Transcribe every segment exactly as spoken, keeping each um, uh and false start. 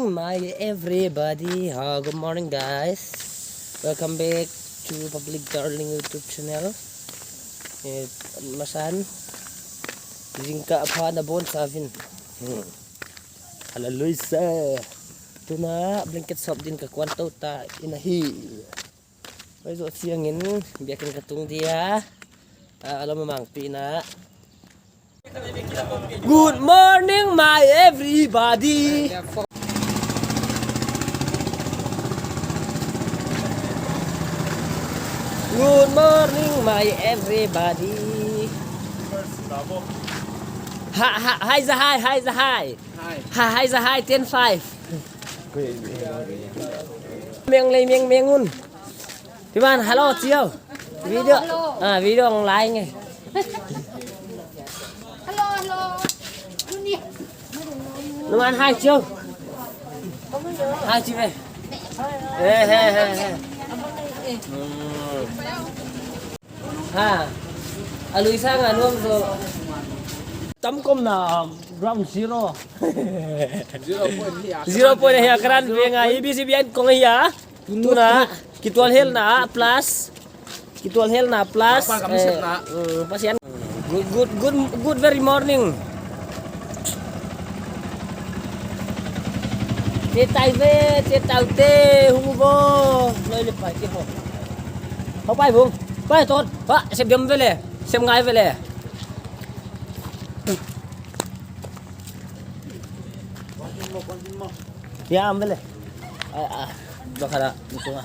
My everybody, ha, good morning, guys. Welcome back to Public Darling YouTube channel. Eh, masan, zingkal pha na bon savin. Hmm. Hallelujah. Tuna blanket shop din ka kuan tou ta in a hi. Oi, zo siang in, biakin ka tung dia. Ah, alam mang pina. Good morning, my everybody. Good morning, my everybody. Ha, ha, hi, za hi, hi, za hi. Hi. Ha, hi, za hi, ten five. Meng lei, meng, meng un. Timan, hello, Tio. Video. Hello, hello. Ah, video online eh. Hello, hello. Dunia. Numan, hi, Tio. Hi, Tio. Eh, eh, eh, eh. Hmm. Ha. Alui sang a nuam zo. Tam kom na ground zero. Zero point hi a. Zero point hi a, kran venga, A B C B N kong hi a. Tuna, kitual hel na, plus. Kitual hel na, plus. Apa kami eh, set na? Mm, Pasian. Good, good, good, good very morning. Che tai ve, che tau te, hu bo. Noi le pai ke ho. Ho pai bung. Pai tot. Pa, sem diam vele. Sem ngai vele. Ya, am vele. Ah, ah. Bakara, musunga.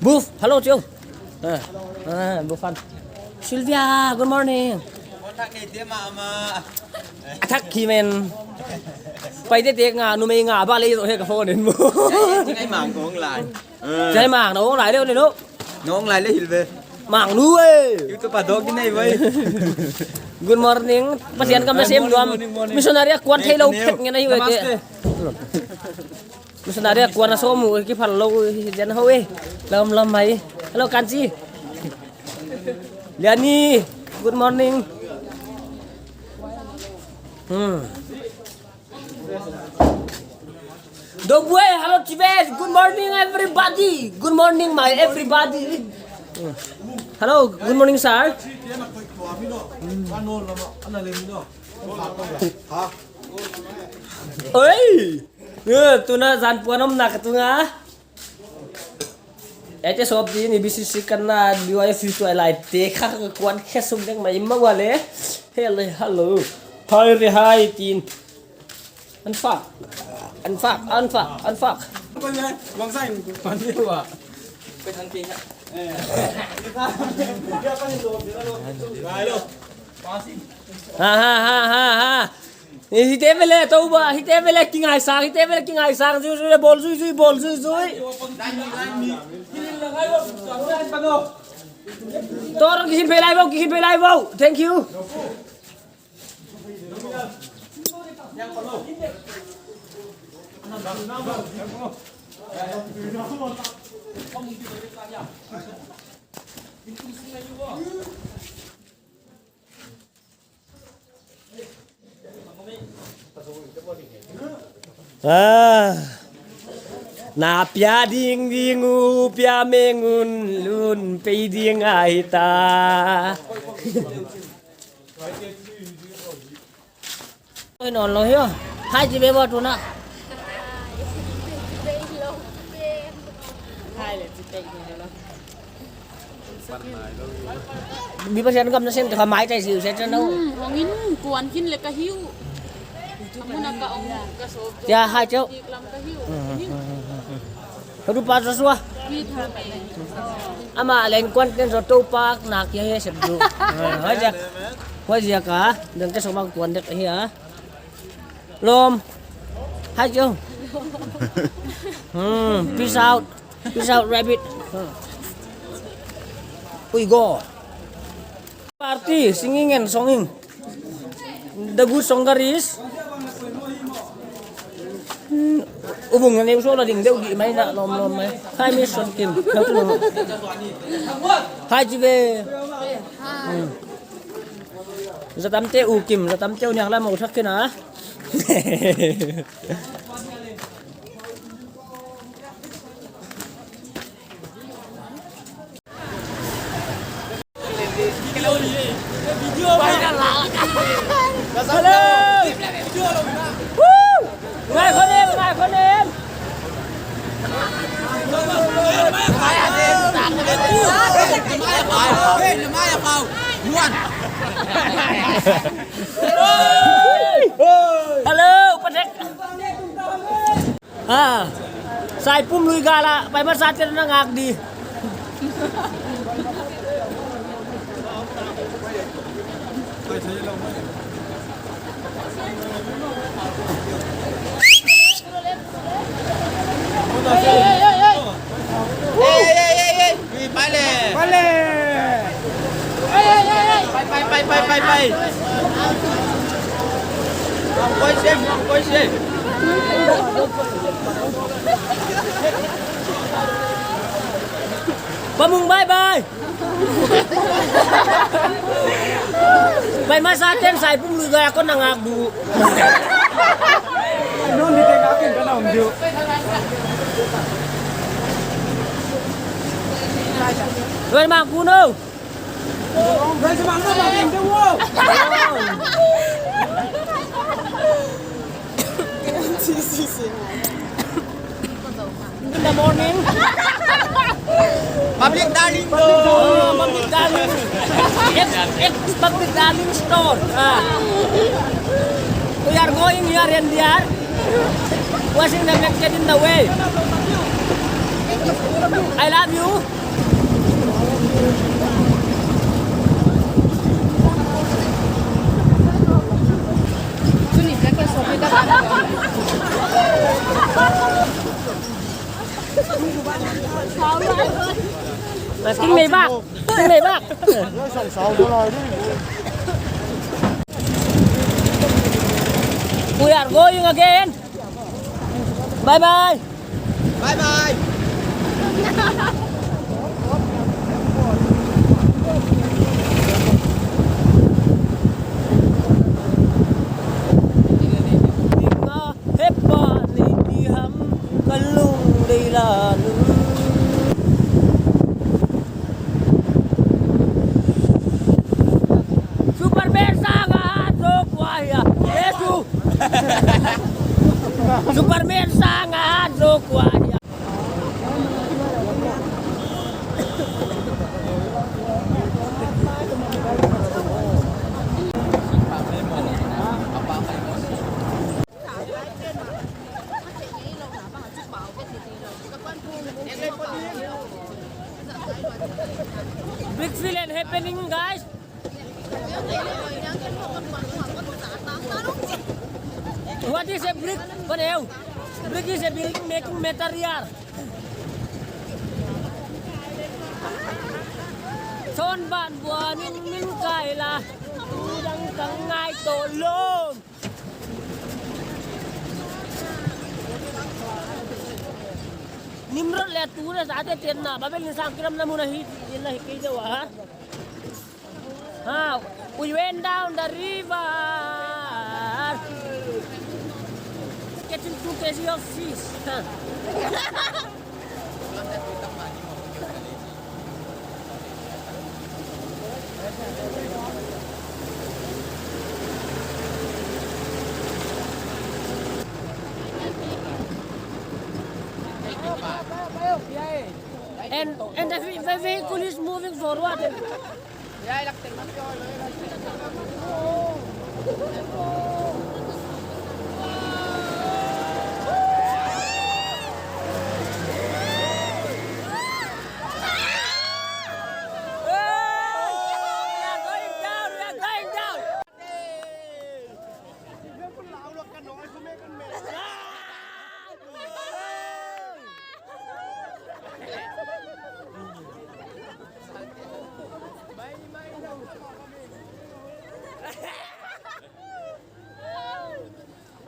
Buf, hello, Tio. Ah, ah, Bufan. Sylvia, good morning. Athak ki men. Pai te te nga, numei nga, ba le zo he ka phone in mo. Ngai mang kong lai. Chai mang, na ong lai le, no. Nong lai le hil ve. Mang nu eh. YouTube a dok ki nei vai. Good morning. Pasian kam na sem duam. Morning, morning. Missionary a kuan thei lou phet ngen ahi ve te. Namaste. Missionary a kuan a som mu ki phal lou hi jen ho eh. Lam lam mai. Hello, Kanchi. Liani. Good morning. Hmm. Dogwe, hello, Tibet. Good morning, everybody. Good morning, my everybody. Hello, good morning, sir. Oi! Eh, tuna zan puan om na ka tunga. Ete sop di ni B C C kan na B Y F tu lai te kha kuan khe sum deng mai ma wale. Hello, hello. Hi re hi tin. An fak. An fak, an fak, an fak. Wang sai, pan ni wa. Pe thang ke ya. Ha, ha, ha, ha, ha. Hite vele, tou ba, hite vele, kingai sang, hite vele, kingai sang, zui, zui, bol, zui, zui, bol, zui, zui. Tor, kisin pelai bau, kisin pelai bau. Thank you. Ah. Na pia ding ding u pia meng un lun pei ding ai ta. Oi non lo hio. Hai ji be bo tu na. Hai le ji pe lo. Mi Pasian kam na sen te kha mai tai si se chan no. Hmm, ong in kuan khin le ka hiu. Amuna ka ong ka so. Ya, hai chau. Dik lam ka hiu. Ka du pa Joshua. Mi tha me. Ama len kuan ten so to pak na kia he sep du. Hai ja. Hai ja ka. Dan ka so ma kuan dek hi a. Lom. Hai chau. Hmm, peace out. Peace out, rabbit. Ui, go. Party, singing and songing. The good songer is. Hmm, ubung ni uso la ding deu di mai na lom lom mai. Hai mi son kim. Hai ji be. Hmm. Zatam te u kim, zatam te u niak la mau thak kena. Hello! Woo! Ngai khonem, ngai khonem! Hello, Patek! Ah, Saipum lui gal ah, pai masa ten na ngak di. Hey, hey, hey, hey. Ui, pai le. Pai le. Pai, pai, pai, pai, pai, pai. Koi se, koi se. Pamung, bye bye. Pai masa ten Saipum lui gal ah kon na ngak di. Non di tengah kin kana um diu. Wen ma kuno. Wen ma kuno. In the morning. Public darling. Oh, public darling. Ex, ex public darling store. Ah. We are going here and there. Washing the blanket in the way. I love you. King Maybach. King Maybach. We are going again. Bye bye. Bye bye. Superman sang a hat zo kua hia. Yesu. Superman sang a hat zo kua hia. Big field and happening, guys. What is a brick? What else? Brick is a building making material. Son ban buan in min kai la, tu dang kang ngai to lom. Nimrod le tu le sa te ten na, Babel ni sang kiram na mun a hi, in na hi kei de wa. Ha, we went down the river, catching two K G of fish. Ha. And, and the ve-, the vehicle is moving forward.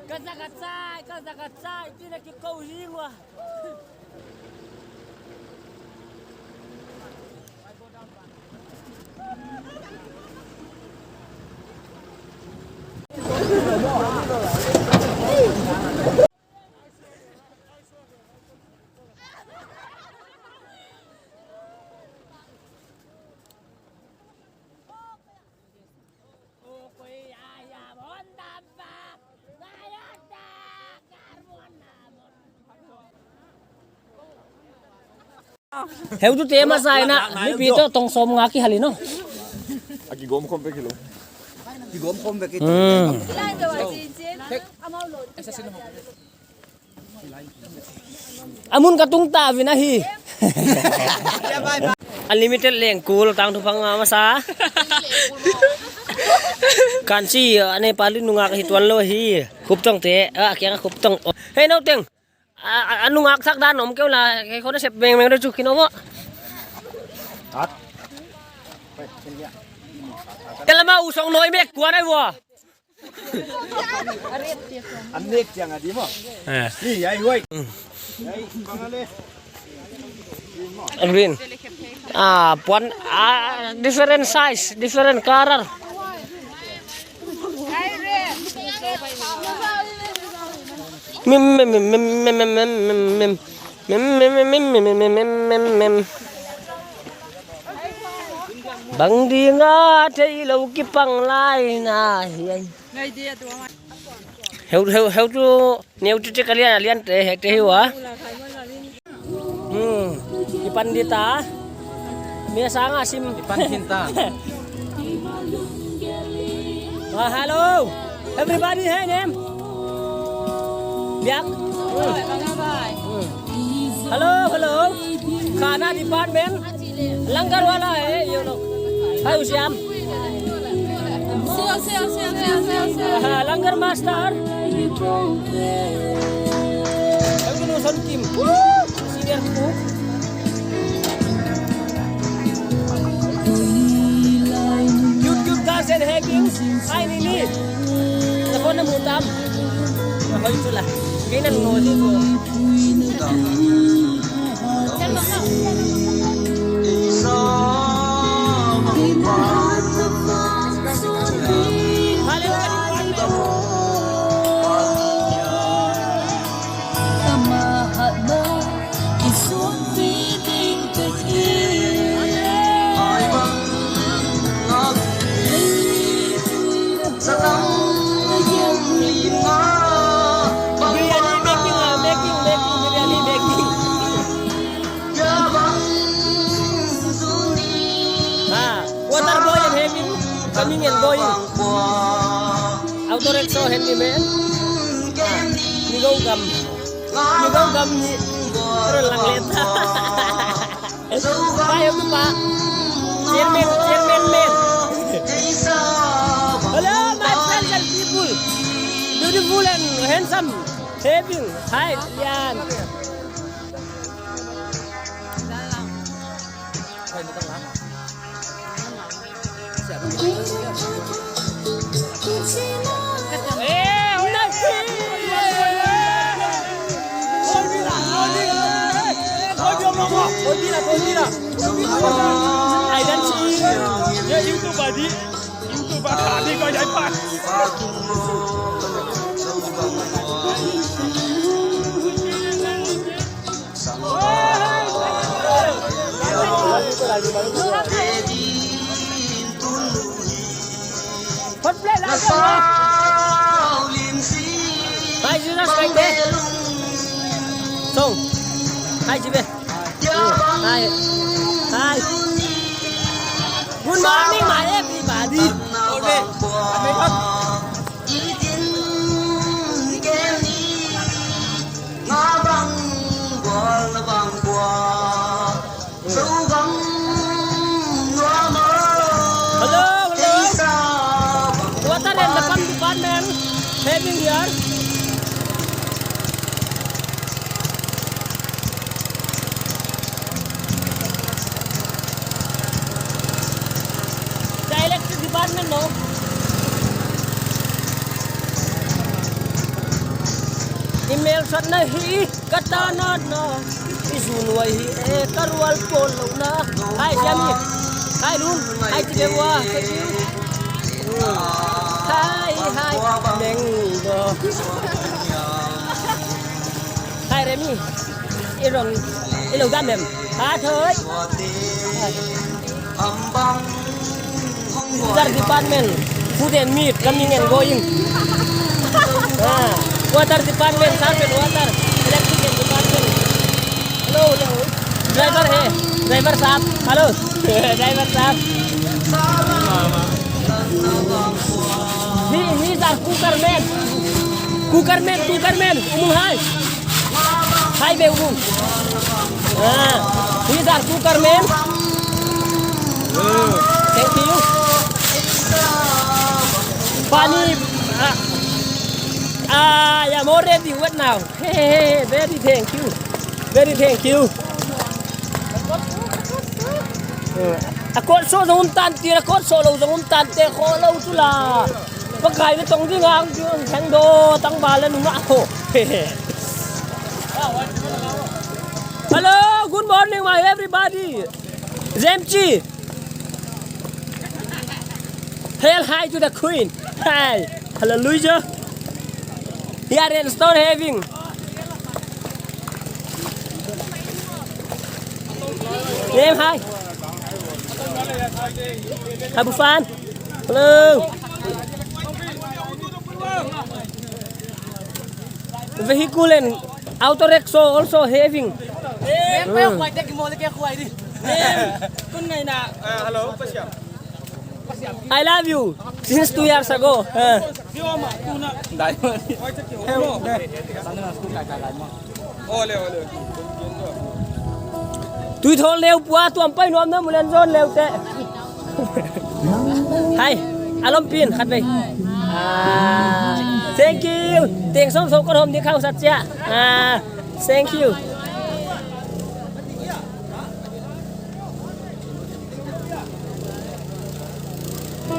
Ka za ka chai, ka za ka chai, tina ki ko hing wa. Heu tu te masa ina, mipi toh tong sawmnga kihal in aw. A kigawm khawm vek hilou. Kigawm khawm vek hi. Hmm. A mun ka tung ta vin ahi. Unlimited leng kul tang thu phang masa. Kan si, a Nepali nungak hi tuan lou hi. Khuptong te, a kiang khuptong. Hei nauteng. A, a, a nungak sak dan om keu la, kei khona sep beng beng de chu kin om. Hat. Telama u song noi mek kuan ai wa. An nek chiang a di maw. Eh. Ni, ai huai. Mm. Ai, bang a le. Green. Ah, puan, ah, different size, different color. Mim, mim, mim. Mim, mim, mim, mim, mim. Mim, mim, mim, mim, mim, mim, mim, mim. Bang di nga thei lou kipang lai na hiai. Heu, heu, heu tu neu tu te ka lian, lian te, he te hi wa. Hmm, i pan di ta. Mi sang a sim. I pan khin ta. Ah, hello. Everybody, hey, name. Biak. Hmm. Hmm. Hello, hello. Khana department. Langar wala hai, you know. Hai, usiam. Ah, langar master. Thank you, Nuson Kim. Senior cook. Cute, cute girls and hanging. Hai, Nini. Telepon na mutam. Hoi tu lah. Kena ngodi tu. Biryani making, ah, making, making, biryani making. Ah, water boy and heavy, coming and going. Auto rickshaw handyman. Ah, mi go gam. Mi go gam ni. Orang lang leta. Pai aku pa. Chairman, chairman man. Hello, my friends and people. Beautiful and handsome. Having. Hi, Lian. Hi, Jesus, right there. Song. Hi, Jibe. Hi. Hi. Good morning, my everybody. Okay. Hello, hello. Water and the pump department having here. The electric department, no? Email sat na hi. Ka ta na na, i zun wai hi e, ka rual pawl lou na. Hi, Siami. Hi, Lun. Hi, Chibewa. Thank you. Hi, hi. Meng do. Hi, Remi. I rong, i lou dam em. Ha, thoi. Water department, food and meat, coming and going. Ah, water department, salt and water, electric and department. Hello, hello. Dry Driver है, driver साहब, hello, driver साहब। He, he is our cooker man, cooker man, cooker man. Umung hai, hai be umung. Ah, he is our cooker man. Thank you. Pani, ah, ah, I am already wet now. Hey, hey, hey, very thank you. Very thank you. A kot so zong um tante, a kot so lou zong um tante, kho lou chu la. Pakai na tong ding ang chu ang thang do, tang bal na nung a ho. Hello, good morning, my everybody. Zemchi. Hail high to the Queen. Hey, hallelujah. Here in Stonehaven. Name hi. Have fun. Hello. Vehicle and auto rickshaw also having. Hello. I love you since two years ago. Tui thol leu pua tuam pai nuam na mulen zon leu te. Hai, alom pin khat vei. Ah, thank you. Teng som so kon hom ni khau sat sia. Ah, thank you.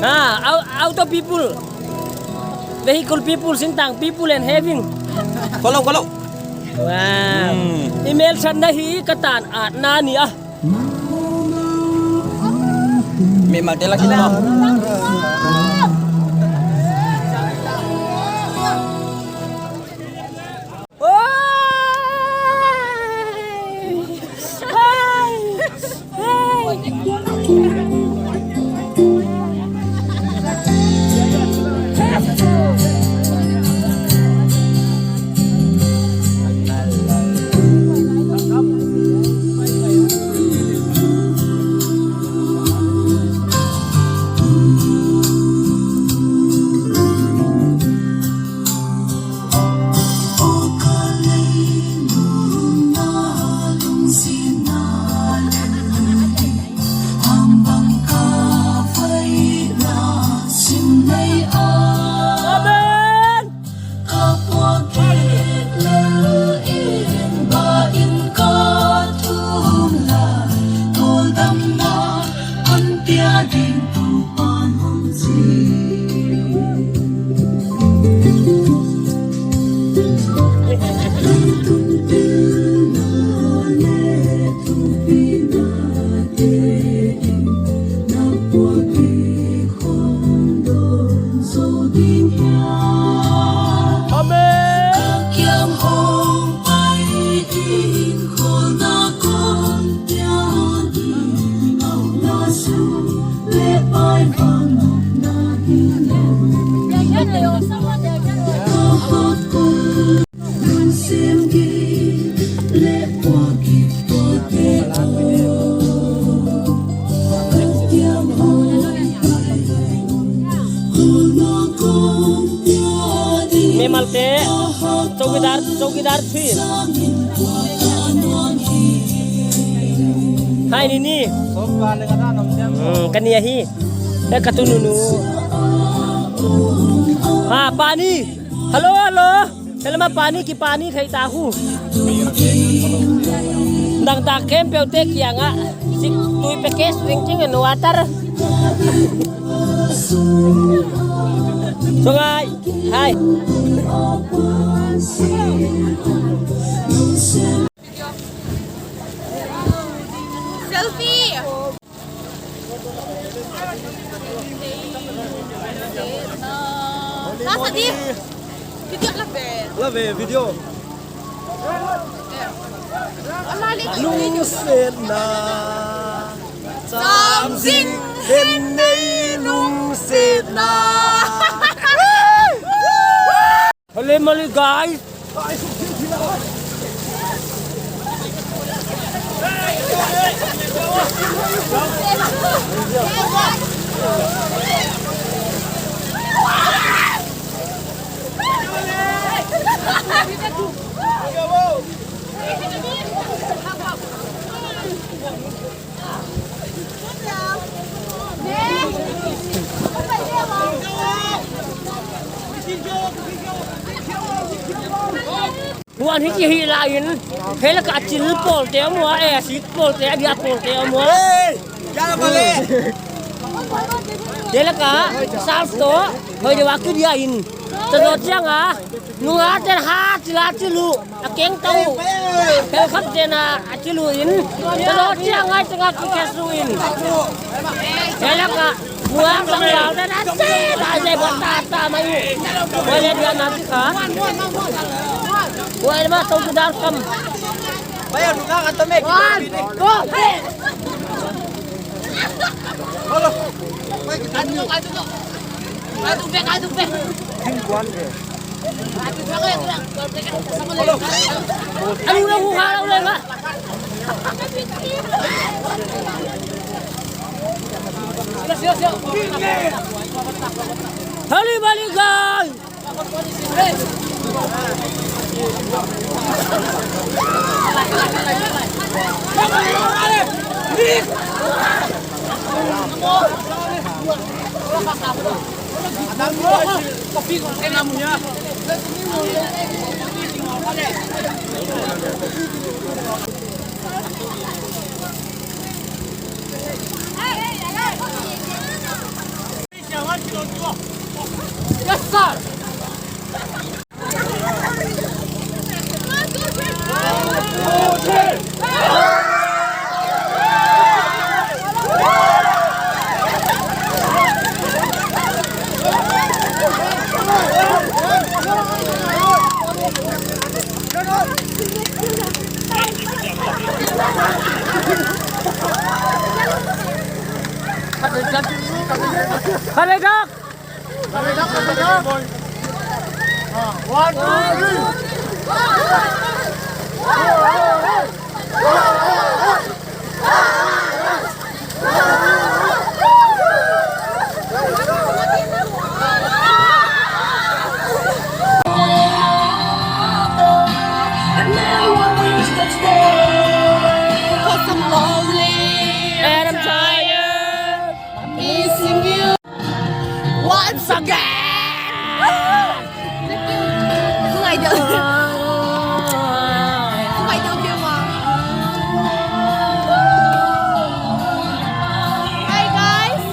Ah, au- auto people, vehicle people, sintang people and having. Follow, follow. Wow. Hmm. Email san na hi katan at nani ah. Memang dia lagi lah. Amen. Amen. Mimal te, chowkidar, chowkidar thin. Hai ni ni. Hmm, kani ahi. Eh, katu nunu. Ha, pani. Hello, hello. Hello ma pani ki pani khai ta hu. Dang ta kem peu te kianga. Sik tui package drinking and water. So ngai. Hai. Selfie. Nasa di. Video lah, be. Lah, be, video. Lungsetna. Samsing. Hennei lungsetna. Hello, Mali guys. Hi lai in, hiai lak ah thil pawl te om ua, eh, sik pawl te, a dia pawl te om ua. Hiai lak ah, sal to, hoi de wa ki dia in. Tadou chiang a, nunga ten ha, thil a thil uh, a keng tau. Hiai khap ten a, a thil uh in. Tadou chiang a, teng a ki kes uh in. Hiai lak ah, Muang sang lau na na se, na se, buat tak tak mai. Buat dia na si ka. Buat dia ma tau tu dar kam. One, go, hey. Aduh, dah buka, dah buka. Hali balik, guys. Yes, sir. Kare dak! Kare dak, kare dak! Ah, one, two, three! And I'm tired. Missing you once again. Không ai được. Không ai được kêu mà. Hi guys,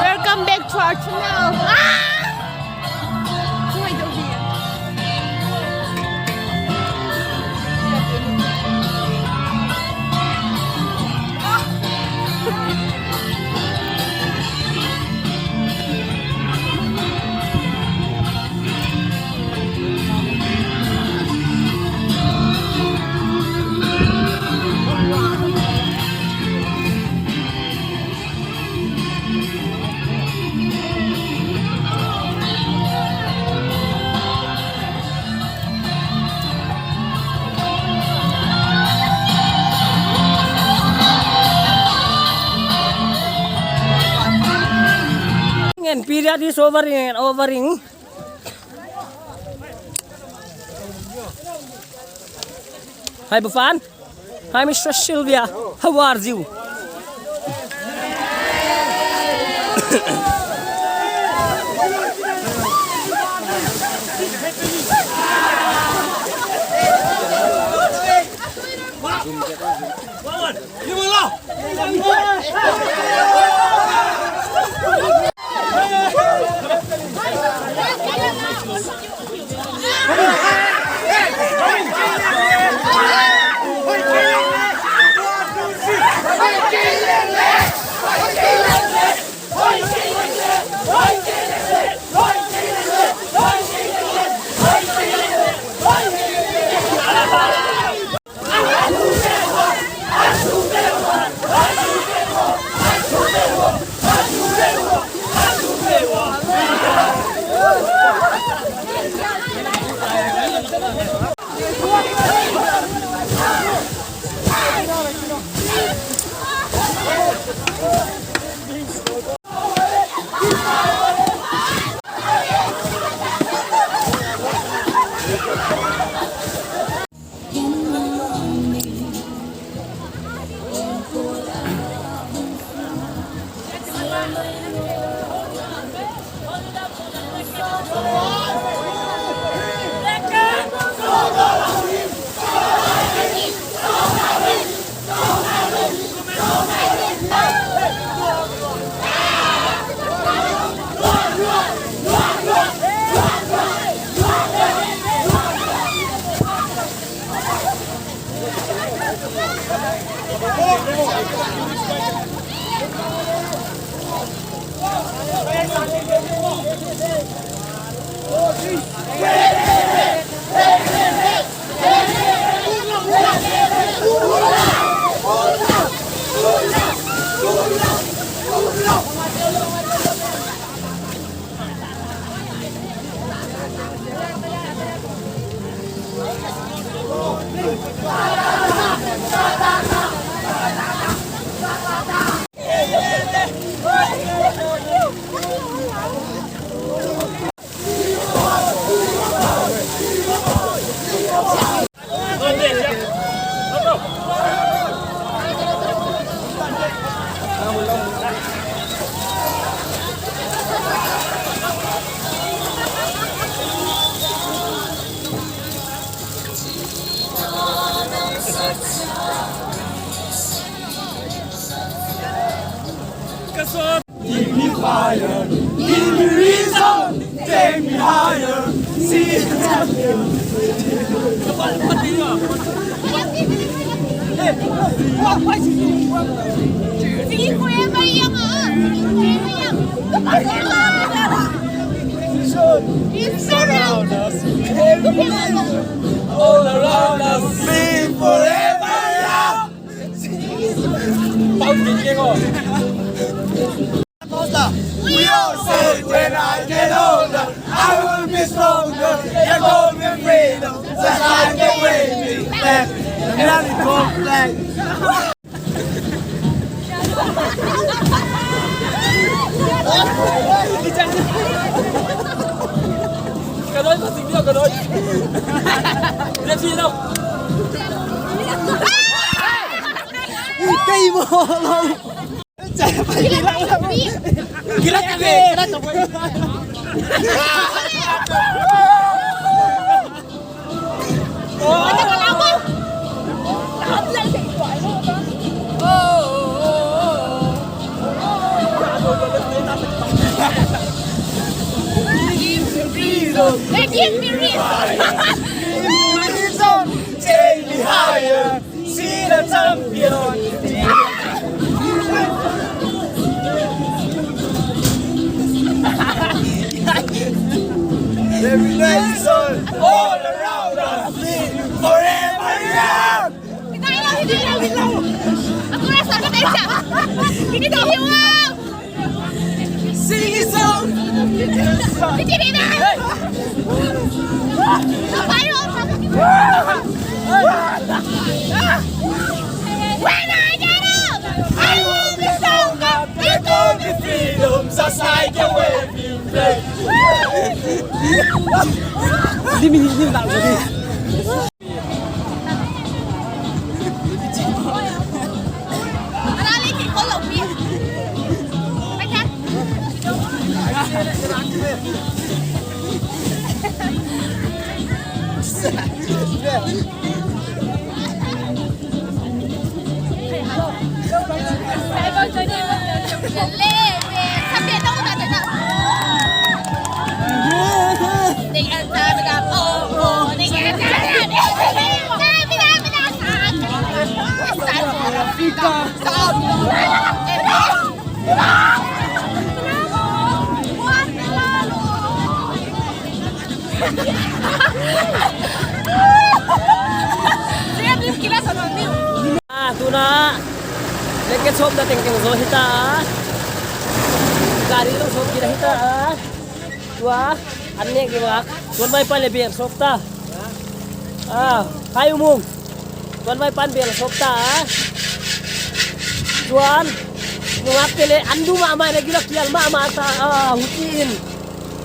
welcome back to our channel. Ah! And period is overing and overing. Hi, Bufan. Hi, Mistress Sylvia. How are you? Give me fire, give me reason, take me higher. See the champion. Singing Forever Young, ah. Singing Forever Young. It's around us, everywhere, all around us. Sing Forever Young. We all say when I get older, I will be stronger. There will be freedom, just like the way we left the American flag. Ka doi, ka sing dia, ka doi. Dia sini tau. Kei mo lo. Gila, gila, gila. Give me reason. Hey, give me reason. Give me reason. Take me higher. See the champion. Every nation all around us, sing forever young. Aku rasa kita tak. Ini tak hilang. Sing a song. Ini dah. Apa yo? When I get up, I will be stronger. There will be freedom, just like a waving flag. Hindi, hindi, hindi, hindi. Ah, tuna. Leke sop da tengteng zo hita. Gari lo sop kira hita. Tua, an nek di wak. Tuan mai pan le biar sop ta. Ah, kai umung. Tuan mai pan biar sop ta. Tuan, nungak kele andu ma mai lagi lak kial ma ma ta. Ah, hutin.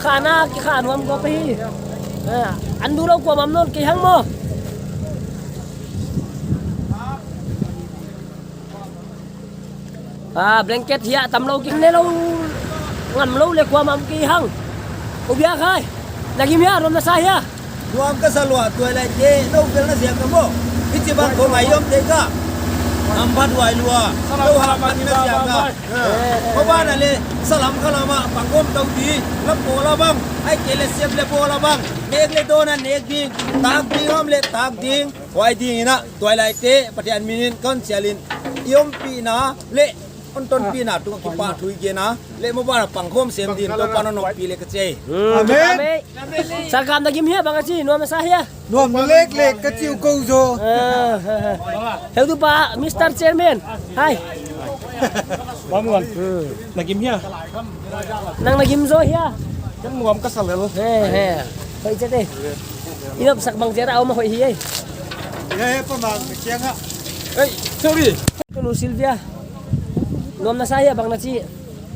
Khana ki khan wam ko pe hi. Ah, andu lo ko mam non ki hang mo. Ah, blanket hiai tam lou ki ne lou, ngam lou le kuamah ki hang. U bia khai. Na gim hia, rom na sa hia. Nuam ka sa lua, tuailai te, nou pel na sia ka mo. Hichi bang ko mai om te ka. Nambat huai lua. Salam, lou ha salam, man na siang a. Salam. Ko ba na le, salam khalam a, pangkhawm tou di. La pola bang, ai ke le sep le pola bang. Nek le dona nek ding. Tak ding om le tak ding. Huai ding in a, tuailaite, Pathian min in kon sialin. I ompihna le, kon tonpihna, tu kipahthu i gen a. Le mo ba na pangkhawm sem din, Toupa'n hon ompih le ka chi. Amen. Amen. Sangkam na gim hia bang a chi, nuam na sa hia. Nuam na lek lek ka chi u ko zo. Ah, ah, ah. Heutupa, Mister Chairman. Hai. Bang muan. Hmm. Na gim hia. Nang na gim zo hia. Kan nuam ka sa lel. He, he. Hoi chete. I nopsak bang zia ra om hoi hi ei. Ya, he, pa mang siang ha. Ei, sorry. Tunu Sylvia. Nuam na sa hia bang na chi.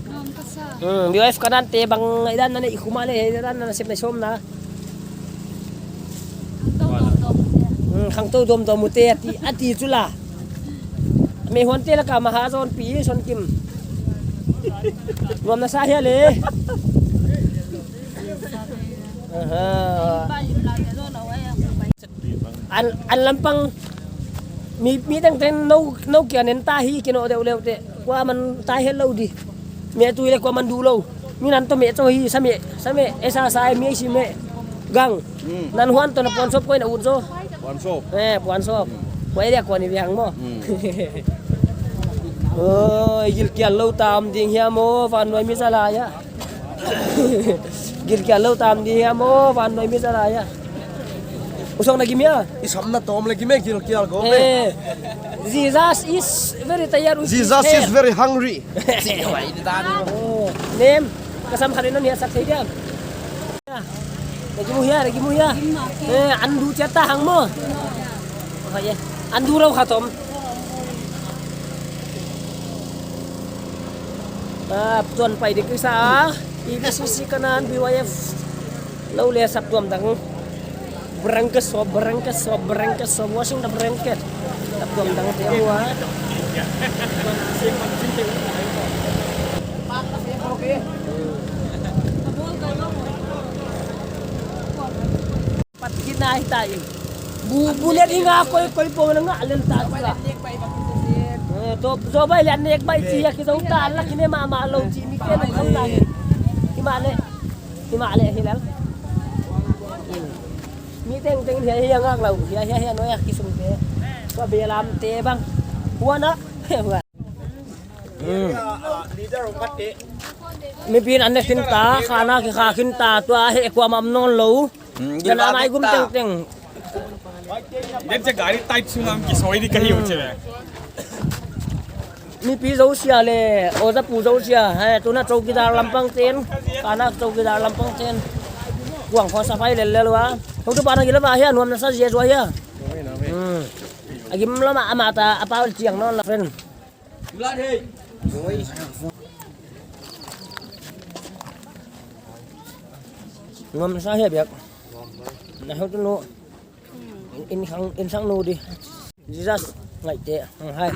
Nuam ka sa. Hmm, B Y F ka dan te bang i dan na ne i khum a le, i dan na sep na sawm na. Khangtou dom dom u te. Hmm, khangtou dom dom u te a ti, a ti chu la. Mei huan te la ka ma ha zon pi son kim. Nuam na sa hia le. Aha. An, an lampang mi, mi tengteng nou, nou kia nen ta hi kino deuh leuh te. Kuaman ta hi lou di. Mi a tui le kuaman du lou. Mi nan to mi cho hi sa mi, sa mi, esa sa mi si mi. Gang. Hmm. Nan huan to na puan sop koi na ut zo. Puan sop. Eh, puan sop. Hmm. Koi dia koi ni biang mo. Hmm. Oi, gilkial lou tam ding hia mo, vannoi mi zala hia. Gilkial lou tam di hia mo, vannoi mi zala hia. U Song na gim hia. I sam na tom le gim e, gilkial go be. Eh, Jesus is very tired with his hair. Jesus is very hungry. Oh, nem, ka sam khat in non hia sak thei diam. Na gim hia, na gim hia. Eh, an du chiat ta hang mo. Hoi e, an du rau kha tom. Ah, tuan pai dik i sa. E B C C Kanan, B Y F. Lou le saptuam dang. Blanket sop, blanket sop, blanket sop, washing the blanket. Saptuam dang te hua. Pat kina hi ta i. Bu, bu le di nga koi, koi po na nga len ta tu la. Eh, to, zo bai le nek bai chi ya ki zo ta la ki ne ma ma lo chi mi ke lo kham na hi. Ki ma le, ki ma le hi la. Mi teng teng hi ya ngak lo, hi ya, hi ya, hi ya no ya ki sum te. Ko be lam te bang. Hua na. Hmm. Mi pin an ne khin ta, khana ki kha khin ta, tua he kuamah om nawn lou. Hmm, gil. Kana mai gum teng teng. Den che gari tight sung lam ki soi di kahi uche. Mi pi zo sia le, oza pu zo sia, he, tuna chowkidar lampang ten, khana chowkidar lampang ten. Kuang kho safai lel lel ua. Heutupa na gil a ba hia, nuam na sa zia zua hia. Hmm. A gim lou ma, ama ta, a pau chiang nawn la friend. Nuam sa hia biak. Na hau tu nu. In sang, in sang nu di. Jesus, ngai te. Hai.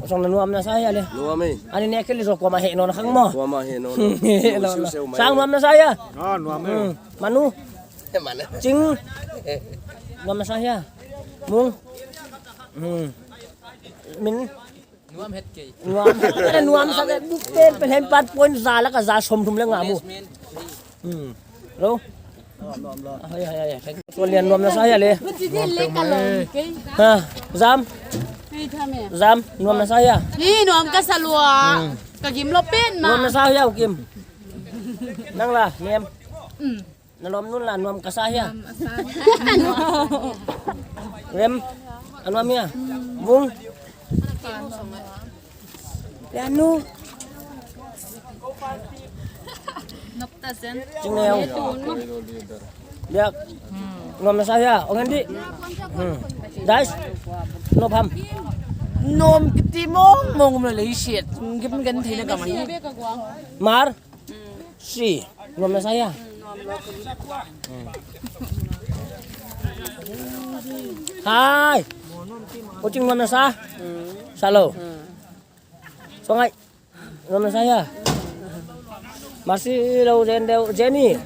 Song na nuam na sa hia le. Nuam e. Ani ne ke li so kuamah he non khang mo. Kuamah he non. He non. Sang nuam na sa hia. Ah, nuam e. Hmm. Manu. Manu. Ching. Nuam na sa hia. Mung. Hmm. Min. Nuam het kei. Nuam. Nuam sa ke buk pen pen hem pat point za la ka za som thum le nga mu. Hmm. Lo. Hai, hai, hai. So lian nuam na sa hia le. Ha, Zam. Zam, nuam na sa hia. Ni nuam ka sa lua. Hmm. Ka gim lou pen ma. Nuam na sa hia, Kim. Nang la, nem. Hmm. Na lawm nun la nuam ka sa hia. Nuam a sa. Rem. A nuam hia. Vung. Lianu. Nop ta sen. Chingneu. Biak. Nuam na sa hia. Ong Andy. Hmm. Dais. Nop ham. Nuam kiti mong mong na le siat. Ngim gen thei le ka man. Mar. Si, nuam na sa hia. Hai. Kuching nuam na sa. Salo. Songai. Nuam na sa hia. Masi lo jen deu Jenny.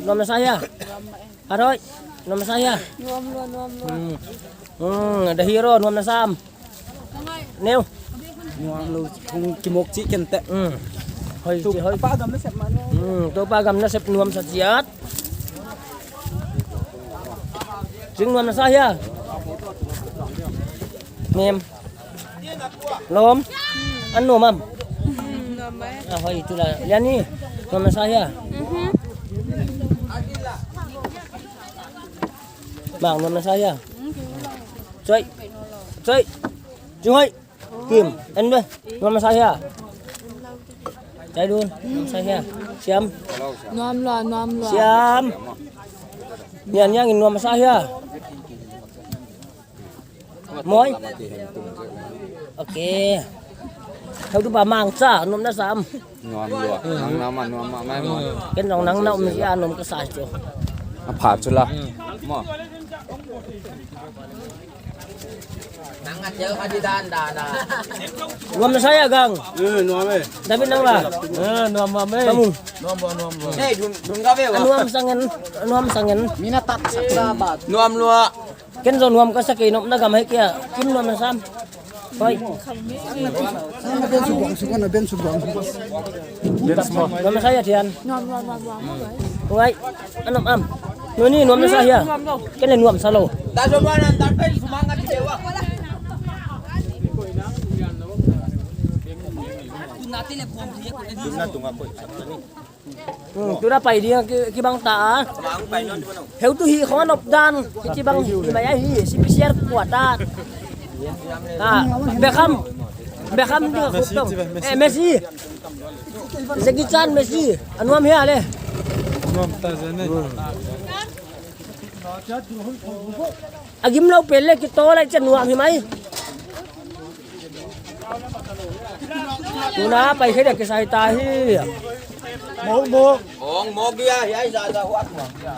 Nuam na sa hia. Haroi. Nuam na sa hia. Nuam lo, nuam lo. Hmm. Hmm, the hero, nuam na sam. Neu. Nuam lou, hong kimawk chih ken teh. Hmm. Hoi, tu chi hoi. Pa gam nasep mah neu. Hmm, Toupa gam nasep nuamsa chiat. Ching nuam nasa hia. Nem. Lawm. An nuam am. Hmm, nuam mai. Ah, hoi, tu la. Liani. Nuam nasa hia. Mhm. Mang nuam nasa hia. Choi. Choi. Chung hoi. Kim, en be, nuam masa hia. Chai dun, nuam masa hia. Siam. Nuam lua, nuam lua. Siam. Nian Niang in nuam masa hia. Moi. Ok. Heutupa Mangcha, nuam na sam. Nuam lua. Nang na ma, nuam ma, mai mo. Ken zong nang na um sia nuam ka sa chu. A pha chu la. Mo. Nuam na sa hia Gang. Eh, nuam eh. David nang la. Eh, nuam nuam eh. Kamu. Nuam nuam nuam nuam. Hey, dun dun ka be. A nuam sangen, a nuam sangen. Mina tak sak sa bat. Nuam lua. Ken zong nuam ka sa kei nop na gam hei kia. Kim nuam na sam. Hoi. Sana ben su buang su kana ben su buang su. Nuam na sa hia Thian. Nuam, nuam, nuam, nuam. Ngai. Anop am. Nuni nuam na sa hia. Nuam, nuam. Ken le nuam sa lou. Hmm, tu na pai ding ki, kibang ta a. Heutu hi khong nop dan, kibang hi mai a hi, C P C R kuat a. Ah, Beckham. Beckham ding a khup tong. Eh, Messi. Jackie Chan Messi. A nuam hia le. Nuam ta zen eh. A gim lou pen le kitol lai chen nuam hi mai. Tu na pai khe dia kisai ta hi. Mok, mok. Ong mok dia, ya, ya, ya, huat mok dia.